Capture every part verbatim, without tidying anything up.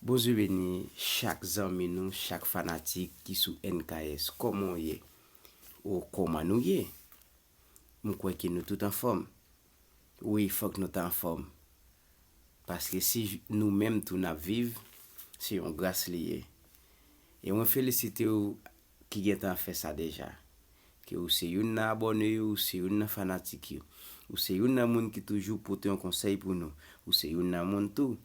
Bondye beni chak zanmi nou, chak fanatik ki sou N K S. Kòman w ye? Ou kòman nou ye? M kwè ke nou tout anfòm. Wi, fòk nou ta anfòm. Paske si nou menm tou n ap viv, se yon gras li ye. E mwen felisite w ki gentan fè sa deja. Ke ou se youn nan abòne yo, ou se youn nan fanatik yo. Ou se youn nan moun ki toujou pote yon konsèy pou nou. Ou se youn nan moun tou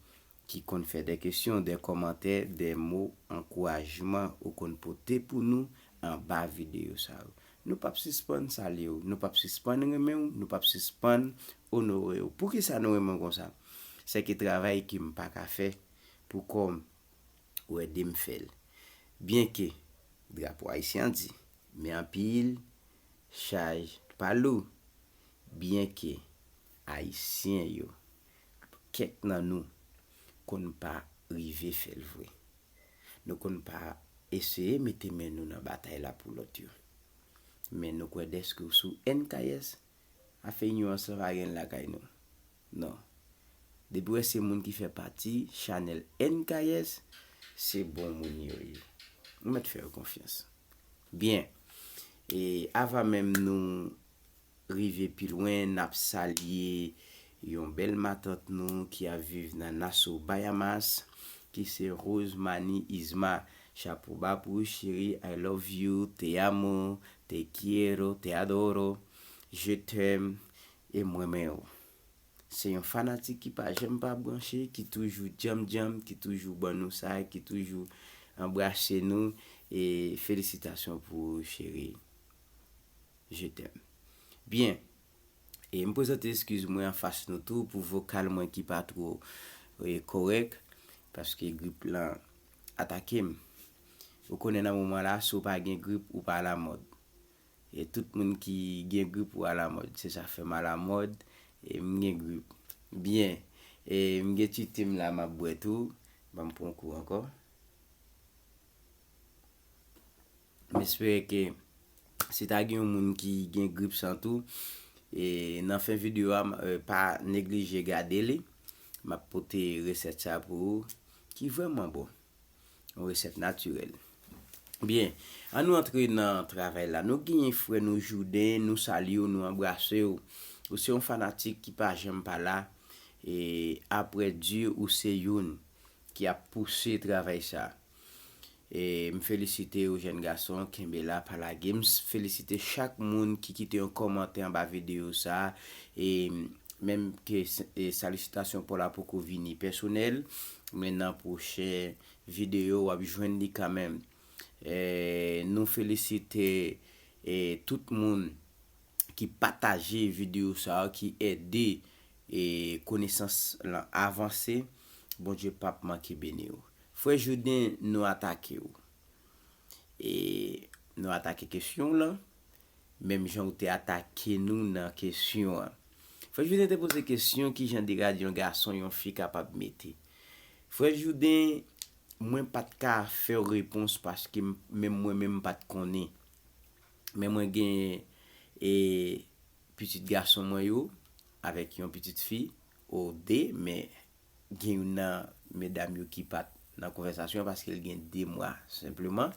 ki konn fè de kesyon, de kòmantè, de mo ankourajman ou konn pote pou nou anba videyo sa yo. Nou p ap sispann salye w, nou p ap sispann renmen w, nou p ap sispann onore w. Poukisa nou renmen w konsa? Sèke travay ke m pa ka fè pou kò m, ou ede m fè l. Byenke drapo ayisyen an di, men anpil chaj pa lou, byenke ayisyen yo, kèk nan nou, konn pa rive fè l vre. Nou konn pa eseye mete men nou nan batay la pou lòt yo. Men nou kwè dèske w sou N K S, afè inyowans lan pa gen l lakay nou. Non. Depi w wè se moun ki fè pati chanèl N K S, se bon moun yo ye. Ou mèt fè yo konfyans. Byen. E avan menm nou rive pi lwen, n ap salye yon bèl matant nou ki ap viv nan Nassau, Bahamas, ki se Rosemanie Isma. Chapo ba pou ou, cheri. I love you, te amo, te quiero, te adoro, je t'aime, e m renmen w. Se yon fanatik ki pa janm pa branche, ki toujou djanm djanm, ki toujou ban nou sa, ki toujou anbrase nou. E felisitasyon pou ou, cheri. Je t'aime. Byen. E m prezante eskiz mwen anfas nou tou pou vokal mwen ki pa two, e, kòrèk, paske grip lan atake m. Ou konnen nan moman la, si w pa gen grip, ou pa alamòd. E tout moun ki gen grip ou alamòd. Se sa fè m alamòd, e m gen grip. Byen. E m gen ti te m la m ap bwè tou. Ban m pran kou ankò. M espere ke si ta gen yon moun ki gen grip sa tou, e nan fen videyo a, m, e, pa neglije gade li. M ap pote resèt sa pou ou, ki vrèman bon. Yon resèt natirèl. Byen, ann nou antre nan travay la. Nou genyen frè nou Jouden, nou salye w, nou anbrase w. Ou se yon fanatik ki pa janm pa la. E aprè Dye, ou se youn ki ap pouse travay sa. E m felisite w, jèn gason, kenbe la, pa lage. M s-, felisite chak moun ki kite yon kòmantè anba videyo sa. E menm ke s-, e salisitasyon pa w la poko vini pèsonèl, men nan pwochen videyo w ap jwenn li kanmenm. E nou felisite, e tout moun ki pataje videyo sa yo, ki ede, e, konesans lan avanse, Bondye p ap manke beni w. Frè Jouden, nou atake w. E nou atake kesyon w lan, menm jan w te atake nou nan kesyon an. Frè Jouden te poze kesyon, ki jan de rad yon gason, yon fi kapab mete? Frè Jouden, mwen pa t ka fè w repons paske m, menm mwen menm m pa t konnen. Men mwen gen, e, pitit gason mwen yo, avèk yon pitit fi, o de, men gen youn nan medam yo ki pa t nan konvèsasyon paske l gen de mwa senpleman.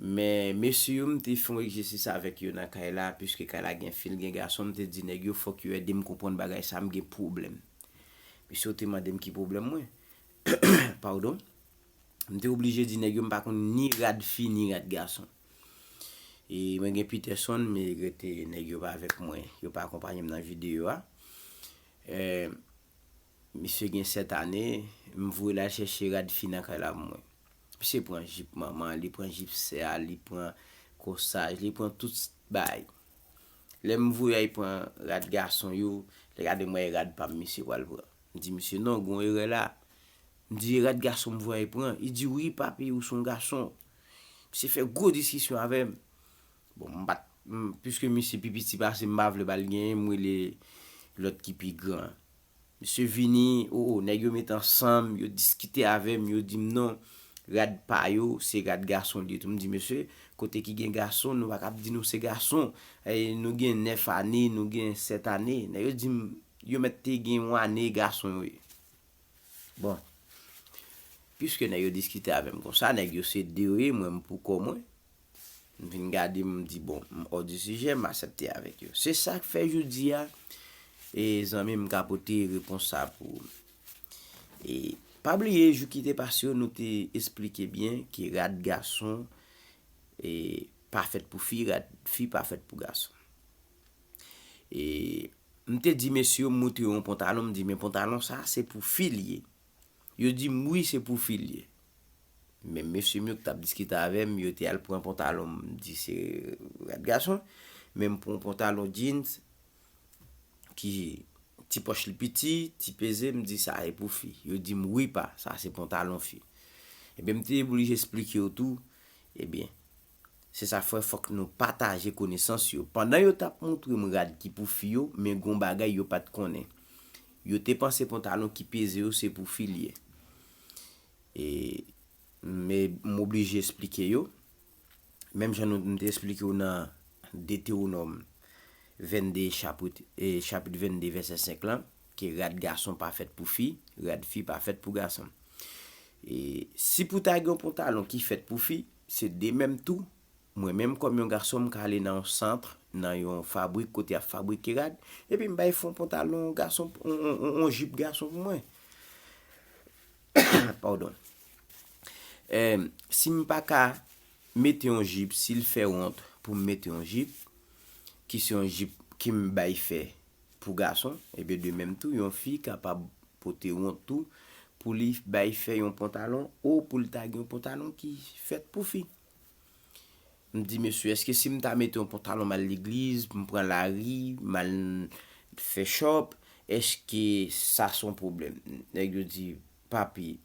Men mesye yo, m te fè yon egzèsis avèk yo nan kay la, piske kay la gen fi, l gen gason, m te di nèg yo, fòk yo ede m konprann bagay sa, m gen pwoblèm. Mesye yo te mande m ki pwoblèm mwen. Padon. M te oblije di nèg yo, m pa konn ni rad fi, ni rad gason. E mwen gen Peterson, men rete nèg yo pa avèk mwen. Yo pa akonpaye m nan videyo a. E, misye gen sèt ane, m voye l al chèche rad fi nan kay la pou mwen. Misye pran jip manman, li pran jip sè a, li pran kòsaj, li pran tout bagay. Lè m voye al pran rad gason yo, lè gade m wè e rad pa m misye pral pran. M di misye, "Non, gon erè la." M di, "E rad gason m voye al pran?" Li di, "Wi, papi, ou se yon gason." Misye fè gwo diskisyon avè m. Bon, m pa t, m, piske misye pi piti pase m, m pa vle ba l genyen, m rele lòt ki pi gran. Misye vini, o, o, nèg yo met ansanm, yo diskite avè m, yo di m non, rad pa yo, se rad gason li ye tou. M di, "Mesye, kote ki gen gason, nou pa kab di nou se gason. E, nou gen nèf ane, nou gen sèt ane." Nèg yo di m, yo mèt te gen yon ane gason yo ye. Bon. Piske nèg yo diskite avè m konsa, nèg yo se de yo ye, mwen m pou kò mwen. M vin gade, m di, bon, m hors du sujet, m aksepte avèk yo. Se sa k fè jodi a, e zanmi m ka pote repons sa pou ou. E pa bliye, jou ki te pase yo, nou te esplike byen ke rad gason e pa fèt pou fi, rad fi pa fèt pou gason. E m te di mesye yo, m montre yo yon pantalon, m di, men pantalon sa, se pou fi l ye. Yo di m, wi, se pou fi l ye. Men mesye m yo ki t ap diskite avè m, yo te al pran pantalon, m di se rad gason, men m pran yon pantalon jeans ki ti pòch li piti, ti peze, m di sa e pou fi. Yo di m, wi pa, sa se pantalon fi. Ebyen, m te oblije esplike yo tou. Ebyen, se sa fè fòk nou pataje konesans yo. Pandan yo t ap montre m rad ki pou fi yo, men gon bagay yo pa t konnen. Yo te panse pantalon ki peze yo se pou fi l ye. E, men m oblije esplike yo. Menm jan nou, m te esplike yo nan Detewonòm vennde, chapit, e, chapit vennde, vèsè senk lan, ke rad gason pa fèt pou fi, rad fi pa fèt pou gason. E si pou ta gen yon pantalon ki fèt pou fi, se de menm tou. Mwen menm kòm yon gason, m ka ale nan yon sant, nan yon fabrik kote y ap fabrike rad, epi m bay fè yon pantalon gason, yon, yon, yon, yon jip gason pou mwen. Padon. Em, si m pa ka mete yon jip, si l fè wont pou m mete yon jip, ki se yon jip ke m bay fè pou gason, ebyen de menm tou, yon fi kapab pote wont tou pou li bay fè yon pantalon ou pou l ta gen yon pantalon ki fèt pou fi. M di, mesye, èske si m ta mete yon pantalon m al legliz, m pran lari, m al fè chòp, èske sa se yon pwoblèm? Nèg yo di, papi,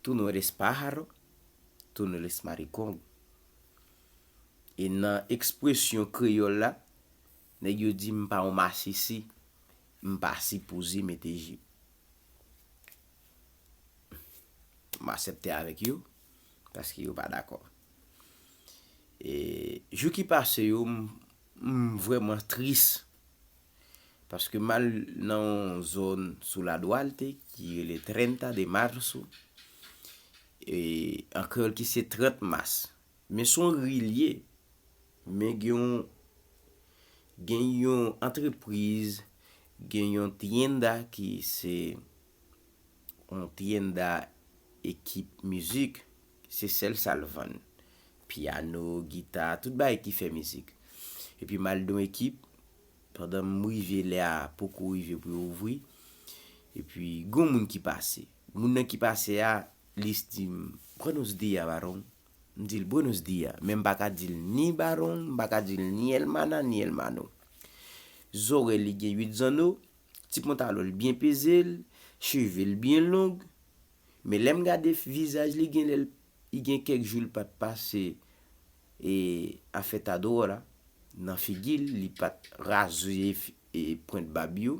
tú no eres pájaro, tú no eres maricón. E nan ekspresyon kreyòl la, nèg yo di m pa yon masisi, m pa sipoze mete jip. M aksepte avèk yo, paske yo pa dakò. E jou ki pase yo, m, m vrèman tris. Paske m al nan yon zòn sou La Duarte ki rele Treinta de Marzo, e, an kreyòl ki se trant mas. Men se yon ri l ye. Men gen yon, gen yon antrepriz, gen yon tienda ki se yon tienda ekip mizik, se sèl sa l vann. Pyano, gita, tout bagay ki fè mizik. Epi m al nan ekip, pandan m rive lè a poko rive pou yo ouvri. Epi gen yon moun ki pase. Moun nan ki pase a, li di m, buenos días, varón. M di l, buenos días. Men m pa ka di l ni baron, m pa ka di l ni hermana, ni hermano. Zòrèy li gen uit zanno, ti pantalon l byen peze l, cheve l byen long. Men lè m gade vizaj li, gen lè l, li gen kèk jou l pa t pase, e, afeitadora nan figi l, li pa t raze, e, pwent bab yo.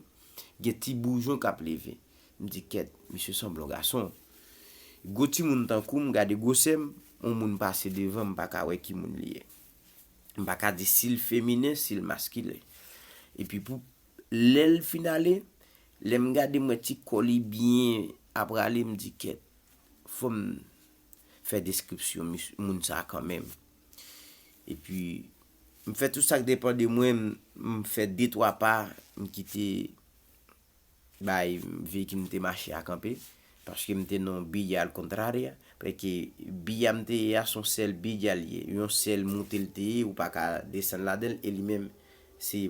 Gen ti boujon k ap leve. M di, kèt, misye sanble yon gason. Gwo timoun tankou m, gade gwosè m, yon moun pase devan, m pa ka wè ki moun li ye. M pa ka di si l feminen, si l maskilen. Epi pou lè l fin ale, lè m gade, m wè ti kò li byen ap rale, m di, kèt, fò m fè deskripsyon mis-, moun sa kanmenm. Epi, m fè tout sa k depann de mwen, m, m fè de twa pa, m kite bay veyikil m te mache a kanpe, paske m te nan yon via al contraria, paske via m te ye a se yon sèl via l ye, yon sèl moute l te ye, ou pa ka desann ladan l, e li menm se,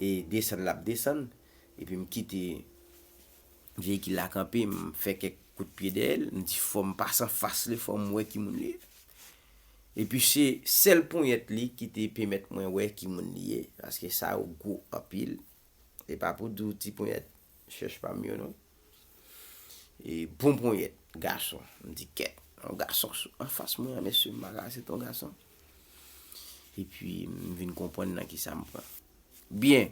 e, desann l ap desann, epi m kite veyikil la kanpe, m fè kèk kout pye dèyè l, m di fò m pase anfas li, fò m wè ki moun li ye. Epi se sèl ponyèt li ki te pèmèt mwen wè ki moun li ye, paske sa yo gwo anpil. E pa pou di w ti ponyèt chèch pa m yo non. E bon ponyèt, gason. M di kèt. Yon gason sou, anfas mwen an, mesye, m pa ka se t yon gason. Epi m vin konprann nan kisa m pran. Byen.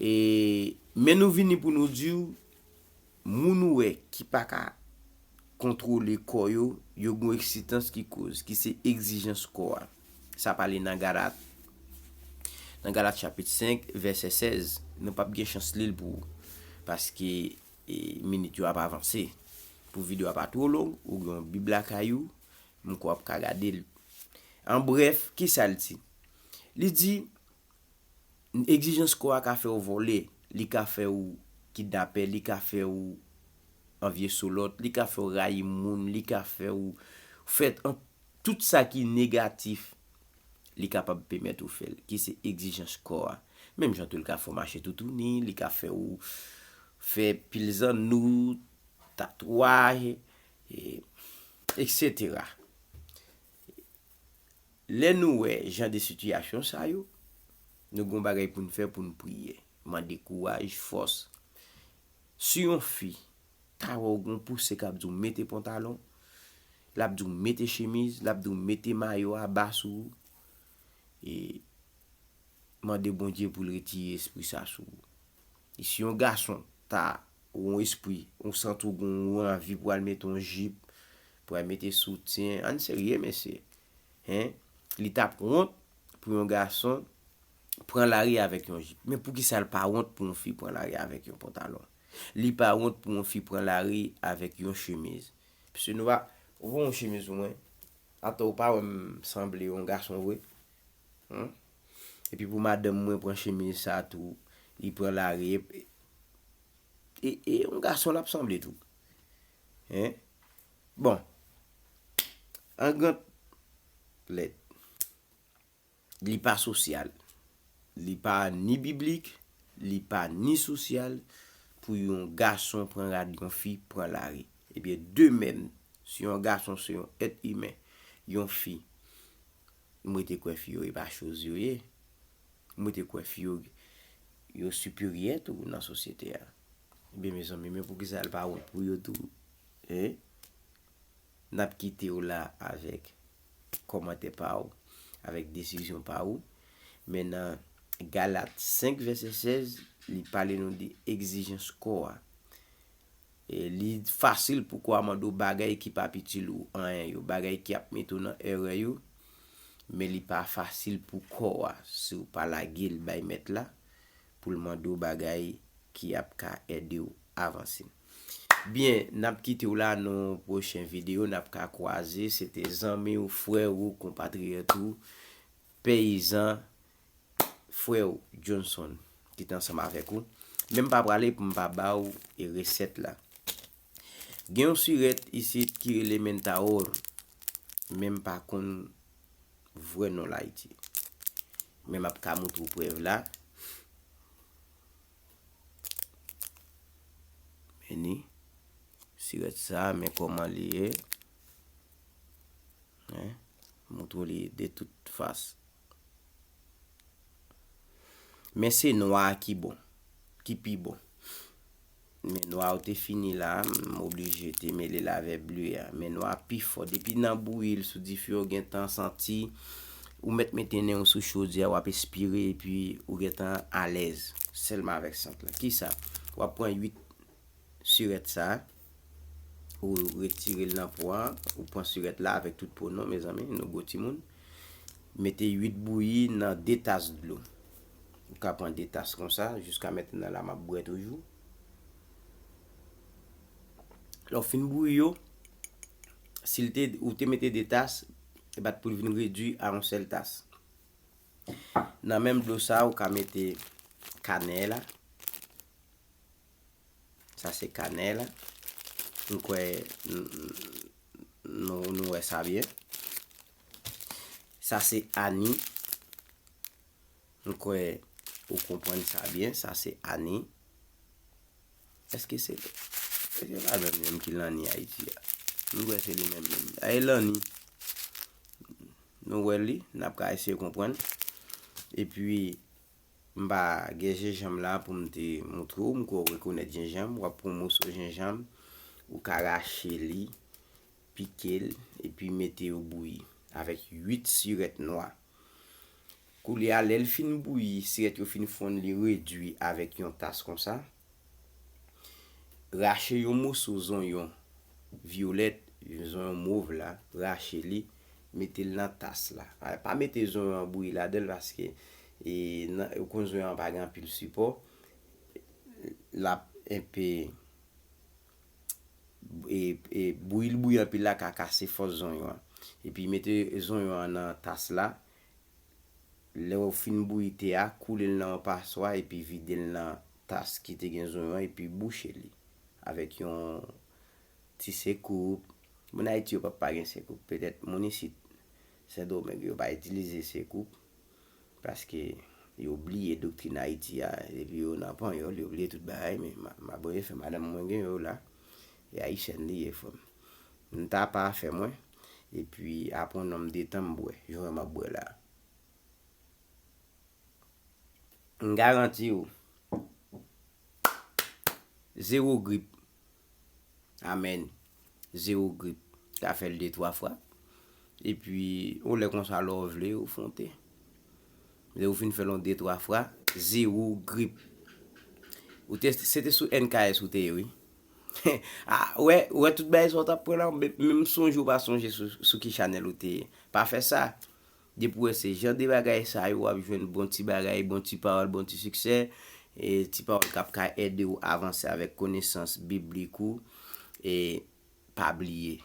E, men nou vini pou nou di w, moun ou wè ki pa ka kontwole kò yo, yo gen yon eksitans ki koz, ki se egzijans kò a. Sa pale nan Galat. Nan Galat chapit senk, vèsè sèz, nou p ap gen chans li l pou ou, paske, e, minit yo ap avanse. Pou videyo a pa twò long, ou gen yon Bib lakay ou, m kwè w ap ka gade l. An brèf, kisa l di? Li di, egzijans kò a ka fè w vòlè, li ka fè w kidnapè, li ka fè w anvye sou lòt, li ka fè w rayi moun, li ka fè w fè an-, tout sa ki negatif, li kapab pèmèt ou fè l, ki se egzijans kò a. Menm jan tou, li ka fè w mache toutouni, li ka fè w fè pil zanno, tatwaj, e, etsetera. Lè nou wè jan de sitiyasyon sa yo, nou gen yon bagay pou n fè, pou n priye, mande kouraj, fòs. Si yon fi ta wè w gen yon pouse k ap di w mete pantalon, l ap di w mete chemiz, l ap di w mete mayo a ba sou ou, e mande Bondye pou l retire espri sa sou ou. E si yon gason ta, ou yon espri, ou santi w gen yon anvi pou al mete yon jip, pou al mete soutyen, ann serye, mesye. Hen? Li t ap wont pou yon gason pran lari avèk yon jip. Men poukisa l pa wont pou yon fi pran lari avèk yon pantalon? Li pa wont pou yon fi pran lari avèk yon chemiz. Piske nou pa, ou wè yon chemiz pou mwen, atò ou pa wè m sanble yon gason vre? Epi pou madanm mwen pran chemiz sa tou, li pran lari, e, e, e yon gason l ap sanble tou. Hen? Bon, an gran lèt, li pa sosyal, li pa ni biblik, li pa ni sosyal pou yon gason pran rad yon fi pran lari. Ebyen, de menm, si yon gason se yon èt imen, yon fi, m rete kwè fi yo e pa choz yo ye. M rete kwè fi yo, yo siperyè tou nan sosyete a. Ebyen, mezanmi, men poukisa l pa wont pou yo tou? Hein? N ap kite w la avèk kòmantè pa w, avèk desizyon pa w. Men nan Galat senk vèsè sèz, li pale nou de egzijans kò a. E li fasil pou kò a mande w bagay ki p ap itil ou anyen yo, bagay ki ap mete w nan erè yo, men li pa fasil pou kò a, si w pa lage l bay Mèt la, pou l mande w bagay ki ap ka ede w avanse. Byen, n ap kite w la nan yon pwochen videyo, n ap ka kwaze. Se te zanmi w, frè w, konpatriyòt ou, peyizan, frè w Johnson ki te ansanm avèk ou. Men m pa prale pou m pa ba w e resèt la. Gen yon sirèt isit ki rele Mentaor, men m pa konn vrè non l Ayiti. Men m ap ka moutre w prèv la. Men ni sirèt sa, men kòman li ye. Hein? Moutre w li de tout fas. Men se nwa a ki bon, ki pi bon. Men nwa a ou te fini la, m oblije te mele l avè ble a. Men nwa a pi fò. Depi nan bouyi l sou dife, ou gentan santi, ou mèt mete nen w sou chodyè a, w ap espire, epi ou gentan alèz. Sèlman avèk sant la. Kisa? W ap pran uit sirèt sa, ou retire l nan po a, ou pran sirèt la avèk tout po non, mezanmi, nou gwo timoun. Mete uit bouyi nan de tas dlo. Ou ka pran de tas konsa, jiska mentnan la m ap bwè toujou. Lè w fin bouyi yo, si l te, ou te mete de tas, e bat pou l vin redui a yon sèl tas. Nan menm dlo sa, ou ka mete kanè la. Sa se kanè la. M kwè n-, n-, nou, nou wè sa byen. Sa se ani. M kwè ou konprann sa byen. Sa se ani. Èske se, èske pa menm menm ki lanni Ayiti a? M kwè se li menm menm. A, e lanni. Nou wè li, n ap ka eseye konprann. Epi, m pa gen jenjanm la pou m te moutre w, m kwè w rekonèt jenjanm, w ap pran yon moso jenjanm, ou ka rache li, pike l, epi mete yo bouyi avèk uit sirèt nwa. Koulye a, lè l fin bouyi, sirèt yo fin fonn, li redui avèk yon tas konsa. Rache yon moso zonyon vyolèt, zonyon mov la, rache li, mete l nan tas la. A, pa mete zonyon an bouyi ladan l paske, e, nan, ou konn zonyon an pa gen anpil sipò. L ap enpe, e, E, e bouyi l bouyi anpil la ka kase fòs zonyon an. Epi mete zonyon an nan tas la. Lè w fin bouyi te a, koule l nan yon paswa epi vide l nan tas ki te gen zonyon an epi bouche li avèk yon ti sekoup. Moun Ayiti yo p ap pa gen sekoup. Petèt moun isit Sendomeng yo pa itilize sekoup paske yo bliye doktrin Ayiti a. Depi yo nan panyòl, yo bliye tout bagay. Men m ap fè madanm mwen gen yo la. E ayisyèn li ye, frè m. M ta pa afè mwen. Epi apre yon nonm de tan m bwè, jan w wè m ap bwè la. M garanti w, zewo grip. Amèn. Zewo grip. Ka fè l de twa fwa. Epi yon lè konsa, lè w vle, ou fè yon te. Lè ou fin fè l yon de twa fwa, zewo grip. Ou te, se te sou N K S ou te ye, wi. Ah, wè, wè tout bagay sa w t ap pran la, men, men m sonje ou pa sonje sou, sou ki chanèl ou te ye. Pa fè sa. Depi w wè se jan de bagay sa yo, w ap jwenn bon ti bagay, bon ti pawòl, bon ti siksè. E ti pawòl k ap ka ede w avanse avèk konesans biblik ou. E pa bliye,